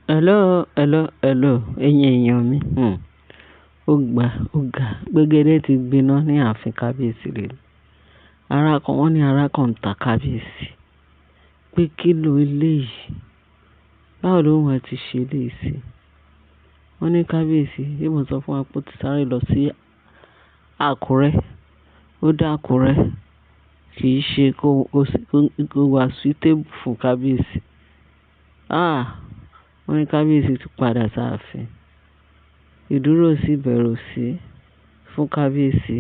Hello, hello, hello, ẹ̀yin èèyàn mi. Ó gba, ó ga. Gbẹ́gẹ́dẹ́ ti gbiná ní ààfin kábíyèsí rere. Ara kan, wọ́n ní ara kan ń ta kábíyèsí. Pé kí ló eléyìí? Báwo ló wọ́n ti ṣe eléyìí sí? Wọ́n ní kábíyèsí, bí mo sọ fún wa pé ó ti sáré lọ sí Àkúrẹ́. Ó dé Àkúrẹ́, kì í ṣe kó wá suitable fún kábíyèsí. Ah! Wọ́n ní kábíyèsí ti padà sáàfin. Ìdúró sí ìbẹ̀rù sí fún kábíyèsí.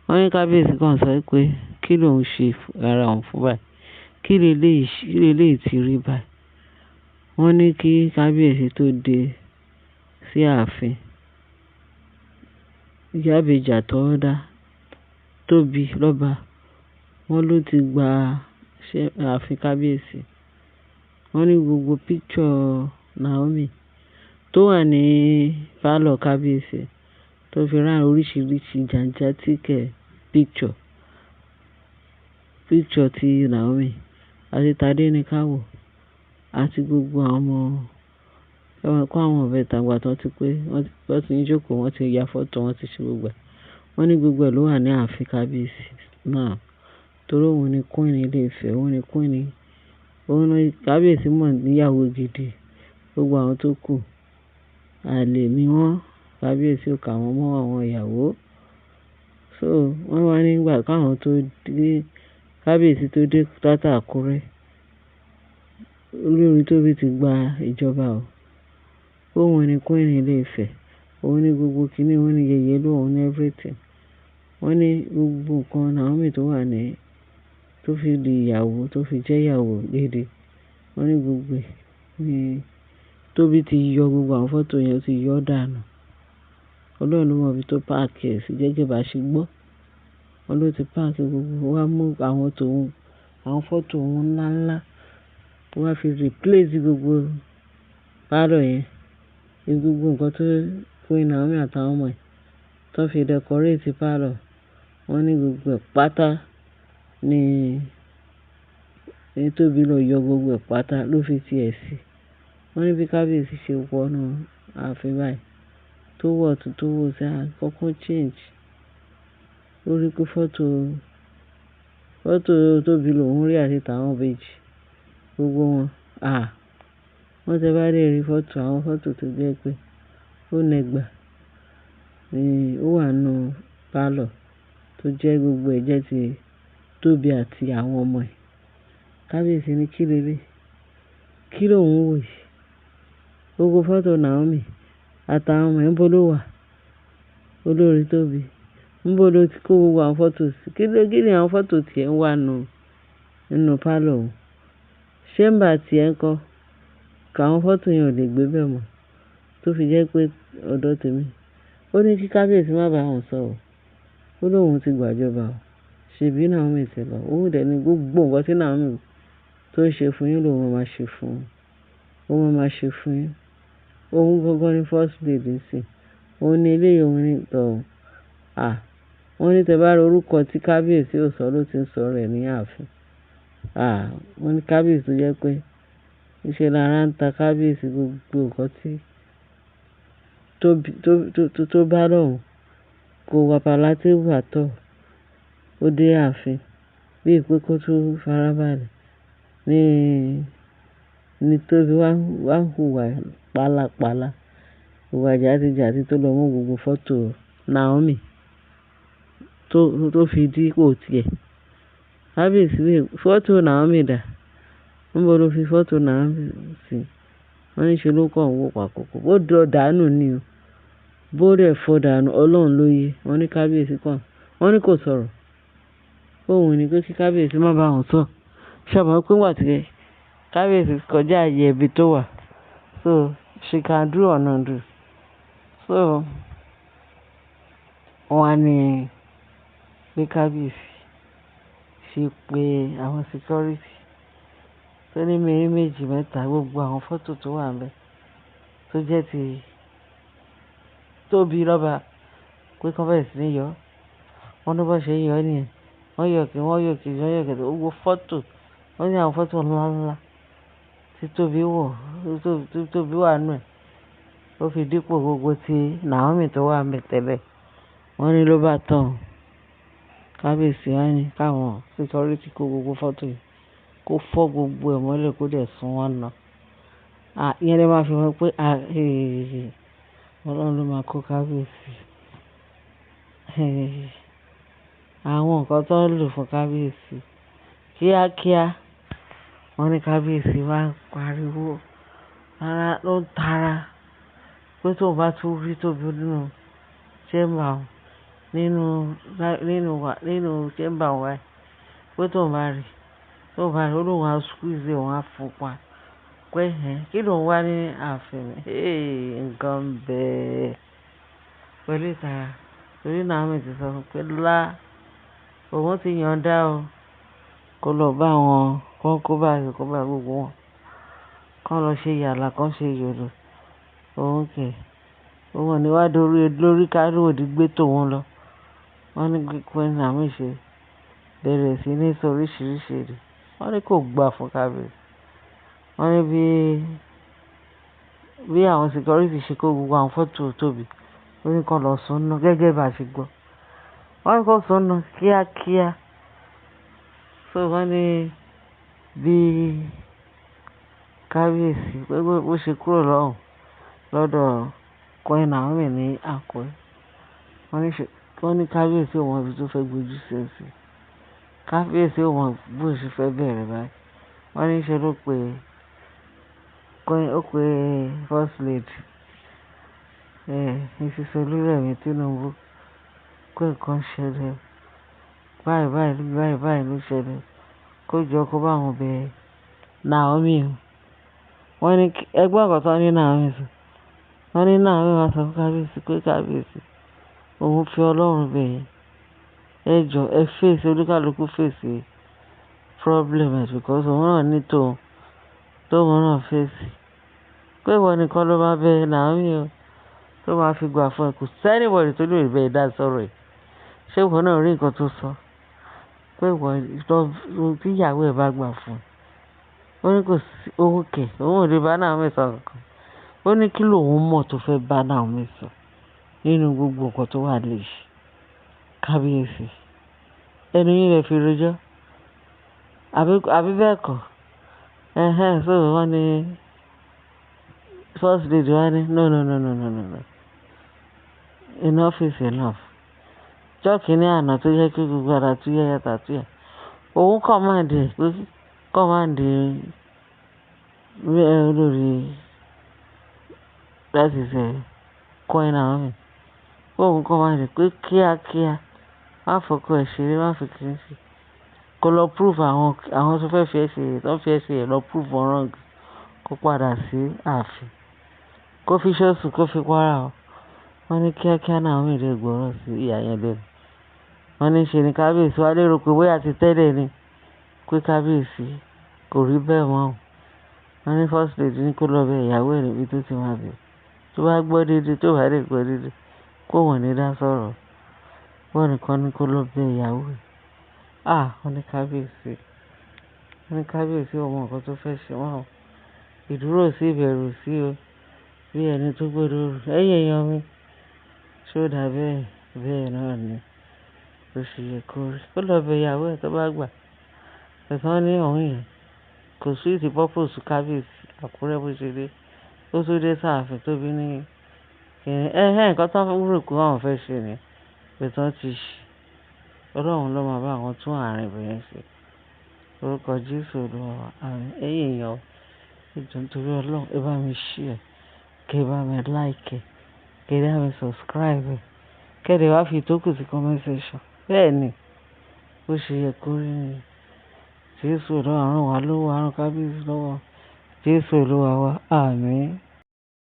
Wọ́n ní kábíyèsí kan sọ pé kí ló ń ṣe ara òun fún báyìí? Kí lè léyìí ti rí báyìí? Wọ́n ní kí kábíyèsí tó dé sí ààfin. Ìyá ìbejì àtọwọ́dá Tóbi lọ́ba. Wọ́n ló ti gba ààfin kábíyèsí. Wọ́n ní gbogbo picture Naomi tó wà ní pálọ̀ kábíyèsí tó fi rán oríṣiríṣi gigantic picture, picture ti Naomi àti Tadenikawo àti gbogbo àwọn ọmọ, ẹ mọ̀ pé àwọn ìbẹta ìgbà tí wọ́n ti pé, wọ́n ti ń jókòó, wọ́n ti ya fọ́tò, wọ́n ti ṣe gbogbo ẹ̀. Wọ́n ní gbogbo ẹ̀ ló wà ní ààfin kábíyèsí náà. Torí òun ni queen ilé Ifẹ̀, òun ni queen, òun ni kábíyèsí mọ̀ níyàwó gidi. Gbogbo àwọn tó kù, àlè ni wọ́n. Kábíyèsí ò ka wọ́n mọ́ àwọn ìyàwó. So wọ́n wá nígbà káwọn tó dé, kábíyèsí tó dé láti Àkúrẹ́, olórí Tóbi ti gba ìjọba o. Òun ni queen ilé Ifẹ̀, òun ni gbogbo kíní, òun ni yèyé ló, òun ni everything. Wọ́n ní gbogbo nǹkan Naomi tó wà ní, tó fi di ìyàwó, tó fi jẹ́ ìyàwó gidi. Wọ́n ní gbogbo ẹ̀ ní Tóbi ti yọ gbogbo àwọn fọ́tò yẹn, ó ti yọ dànù. Ọlọ́run ló mọ ibi tó park ẹ̀ sí gẹ́gẹ́ bá ṣe gbọ́. Wọ́n ló ti park gbogbo, ó wá mú àwọn tòun, àwọn fọ́tò òun ńlá ńlá, ó wá fi replace gbogbo pálọ̀ yẹn. Ní gbogbo nǹkan tó Queen Naomi àtàwọn ọmọ ẹ̀ tó fi decorate pálọ̀. Wọ́n ní gbogbo ẹ̀ pátá ní Tóbi lọ yọ gbogbo ẹ̀ pátá ló fi ti ẹ̀ sí. Wọ́n ní bí kábíyèsí ṣe wọ inú ààfin báyìí, tó wọ̀ ọ̀tún tó wò sí, àkọ́kọ́ change. Ó rí pé fọ́tò Tóbi lòún rí àti tàwọn ìbejì, gbogbo wọn. Ah! Wọ́n tẹ bá dé rí fọ́tò, àwọn fọ́tò tó jẹ́ pé ó nẹgbà ní ó wà nínú pálọ̀ tó jẹ́ gbogbo ẹ̀ jẹ́ ti Tóbi àti àwọn ọmọ ẹ̀. Kábíyèsí ní kí lélẹ̀? Kí lòun wò yìí? Gbogbo fọ́tò Naomi àtàwọn ọmọ ẹ̀ níbo ló wà? Olórí Tóbi. Níbo ló ti kó gbogbo àwọn fọ́tò sí? Kí ni àwọn fọ́tò tí ẹ̀ ń wà nínú pálọ̀ òun? Chamber tí ẹ̀ ń kọ́? Àwọn fọ́tò yẹn ò lè gbé bẹ́ẹ̀ mọ́. Tó fi jẹ́ pé ọ̀dọ̀ tèmi. Ó ní kí kábíyèsí má bá òun sọ̀rọ̀. Ó lóun ti gbàjọba o. Ṣèbí Naomi ti lọ. Òun dẹ̀ ní gbogbo nǹkan tí Naomi tó ń ṣe fún yín lòun máa ṣe fún un. Òun máa ṣe fún yín. Òun gangan ni first lady nísìnyí. Òun ni eléyìí, òun ní tọ̀ún. Ah! Wọ́n ní tẹ bá rí orúkọ tí kábíyèsí ò sọ ló ti ń sọ rẹ̀ ní ààfin. Ah! Wọ́n ní kábíyèsí tó jẹ́ pé níṣe lára ń ta kábíyèsí gbogbo nǹkan tí Tóbi tó bá lọ́hùn kò wà palatable at all. Ó dé ààfin bí i pé kó tó farabalẹ̀ ní Tóbi wá ń hùwà pálapàla. Ìwà jàtijàti tó lọ mú gbogbo fọ́tò Naomi tó fi dípò tiẹ̀. Kábíyèsí wí, fọ́tò Naomi dà? Níbo ló fi fọ́tò Naomi sí? Wọ́n ní ṣe ló kàn wò pàkókò. Bó dọ̀ dànù ni o. Bó dẹ̀ fọ́ dànù, Ọlọ́run ló yé. Wọ́n ní kábíyèsí kàn. Wọ́n ní kò sọ̀rọ̀. Òun ní pé kí kábíyèsí má bá òun sọ. Ṣé o mọ̀ pé nígbà tí kábíyèsí kọjá ààyè ibi tó wà. So she can do or not do. So wọ́n á ní pé kábíyèsí ṣe pé àwọn security tó ní méní méjì mẹ́ta gbogbo àwọn fọ́tò tó wà níbẹ̀ tó jẹ́ ti Tóbi lọ́ba pé kí wọ́n bẹ̀rẹ̀ sí ní yọ. Wọ́n ní bó ṣe ń yọ níyẹn. Wọ́n yọ kí wọ́n yọ kejì, wọ́n yọ kẹta. Gbogbo fọ́tò, wọ́n ní àwọn fọ́tò ńlá ńlá tí Tóbi wọ̀. Tóbi wà nínú ẹ̀. Ó fi dípò gbogbo tí Naomi tó wà níbẹ̀ tẹ́lẹ̀. Wọ́n ní ló bá tán. Kábíyèsí wá ní káwọn security kó gbogbo fọ́tò yìí, kó fọ́ gbogbo ẹ̀ mọ́lẹ̀ kó dẹ̀ sun wọ́n ná. À, ìyẹn lè máa fi mọ̀ pé, à, eh, Ọlọ́run ló máa kó kábíyèsí. Eh, àwọn nǹkan tó ń lò fún kábíyèsí kíákíá. Wọ́n ní kábíyèsí wá ń pariwo, rárá ló ń tara pé tó bá tún rí Tóbi nínú chamber nínú, nínú wa, nínú chamber wa, pé tó bá rí, tó bá rí, ó lóun á squeeze, òun á fún pa. Pé ẹ́, kí ló ń wá ní ààfin? Hey, nǹkan bẹ́ẹ̀. Pẹ̀lú ìtara. Torí Naomi ti sọ fún pé lá, òun ti yọ̀n dá o. Kó lọ bá wọn, kó kó bá, kó bá gbogbo wọn. Kó lọ ṣe yàlà, kó ṣe yòlò. Òun kẹ̀. Òun ò ní wá dórí lórí kárí òdì gbé tòun lọ. Wọ́n ní Queen Naomi ṣe bẹ̀rẹ̀ sí ní sọ oríṣiríṣi èdè. Wọ́n ní kò gbà fún kábíyèsí. Wọ́n ní bí, bí àwọn security ṣe kó gbogbo àwọn fọ́tò Tóbi, ó ní kó lọ sun ná gẹ́gẹ́ bá ṣe gbọ́. Wọ́n ní kó sun ná kíákíá. So wọ́n ní bí kábíyèsí pé bó ṣe kúrò lọ́hùn lọ́dọ̀ Queen Naomi ní Àkúrẹ́. Wọ́n ní ṣe, wọ́n ní kábíyèsí ò mọ ibi tó fẹ́ gbójú sí sí. Kábíyèsí ò mọ bó ṣe fẹ́ bẹ̀rẹ̀ báyìí. Wọ́n ní ṣe ló pe Queen, ó pe First Lady, eh, Mrs. Olúrẹ̀mí Tinubu pé nǹkan ṣẹlẹ̀. Báyìí báyìí báyìí báyìí ló ṣẹlẹ̀. Kó jọ kó bá wọn bẹ Naomi o. Wọ́n ní ẹgbẹ́ nǹkan tó ní Naomi sọ. Wọ́n ní Naomi wá sọ fún kábíyèsí pé kábíyèsí, òun fi Ọlọ́run bẹ̀ yín. Ẹ jọ ẹ face olúkálùkù face problem ẹ because òun náà ní tòun, tóun náà face. Pé ìwọ nìkan ló máa bẹ Naomi o tó máa fi gbà fún ẹ. Kò sí anybody tó lè bẹ ẹ dá sọ̀rọ̀ ẹ̀. Ṣé ìwọ náà rí nǹkan tó sọ? Pé ìwọ tó, tí ìyàwó ẹ bá gbà fún ẹ. Ó ní kò sí òun kẹ̀, òun ò lè bá Naomi sọ nǹkan. Ó ní kí lóun mọ̀ tó fẹ́ bá Naomi sọ nínú gbogbo nǹkan tó wà lè ṣe. Kábíyèsí. Ẹnu yín lẹ fi rojọ́. Àbí, àbí bẹ́ẹ̀ kọ́? Ẹ̀hẹn, so wọ́n ní First Lady wá ní no, no, no, no, no, no, no. Enough is enough. Ọjọ́ kìíní àná tó jẹ́ kí gbogbo ara tú yáyá tà tú yà. Òun command ẹ̀ pé command olórí that is Queen Naomi. Pé òun command ẹ̀ pé kíákíá má fọkọ ẹ̀ ṣeré, má fi kíni ṣe. Kó lọ prove àwọn, àwọn tó fẹ́ fi ẹ́ ṣe, tó fi ẹ́ ṣe ẹ lọ prove wọn wrong. Kó padà sí ààfin. Kó fi ṣọ́ọ̀ṣì kó fi para o. Wọ́n ní kíákíá Naomi dẹ̀ gbọ́rọ̀ sí ìyá yẹn lẹ́nu. Wọ́n ní ṣe ni kábíyèsí wá lérò pé bóyá ti tẹ́lẹ̀ ni pé kábíyèsí kò rí bẹ́ẹ̀ mọ́ o. Wọ́n ní First Lady ní kó lọ bẹ ìyàwó ẹ̀ níbi tó ti máa bẹ̀. Tó bá gbọ́ dédé, tó bá lè gbọ́ dédé, kó wọ́n ní dá sọ̀rọ̀. Wọ́n nìkan ní kó lọ bẹ ìyàwó ẹ̀. Ah, wọ́n ní kábíyèsí. Wọ́n ní kábíyèsí ò mọ nǹkan tó fẹ́ ṣe mọ́ o. Ìdúró sí ìbẹ̀rù sí o. Bí ẹni tó gbọdọ̀ rù. Ẹ̀yin èèyàn mi. Ṣé ó dà bẹ́ẹ̀? Bẹ́ẹ̀ náà ni. Ó ṣe yẹ kó rí. Kó lọ bẹ ìyàwó ẹ̀ tó bá gbà. Ẹ̀sán ní ọ̀hún yẹn. Kò sweet purpose kábíyèsí Àkúrẹ́ bó ṣe dé. Ó tún dé sáàfin Tóbi ní kíni. Ẹ̀hẹn, nǹkan tó ń rò pé àwọn fẹ́ ṣe ni. Pé tí wọ́n ti ṣe. Ọlọ́run ló máa bá wọn tún àárín ibẹ̀ yẹn ṣe. Orúkọ Jésù Olúwa wa. Àmín. Ẹ̀yin èèyàn, ẹ jọ̀ọ́ nítorí Ọlọ́run, ẹ bá mi share, kí ẹ bá mi like, kí ẹ bá mi subscribe, kí ẹ dẹ̀ wá fi ìtókù sí comment section. Bẹ́ẹ̀ ni, bó ṣe yẹ kó rí ni. Jésù Olúwa rán wa lọ́wọ́, rán kábíyèsí lọ́wọ́. Jésù Olúwa wa. Àmín.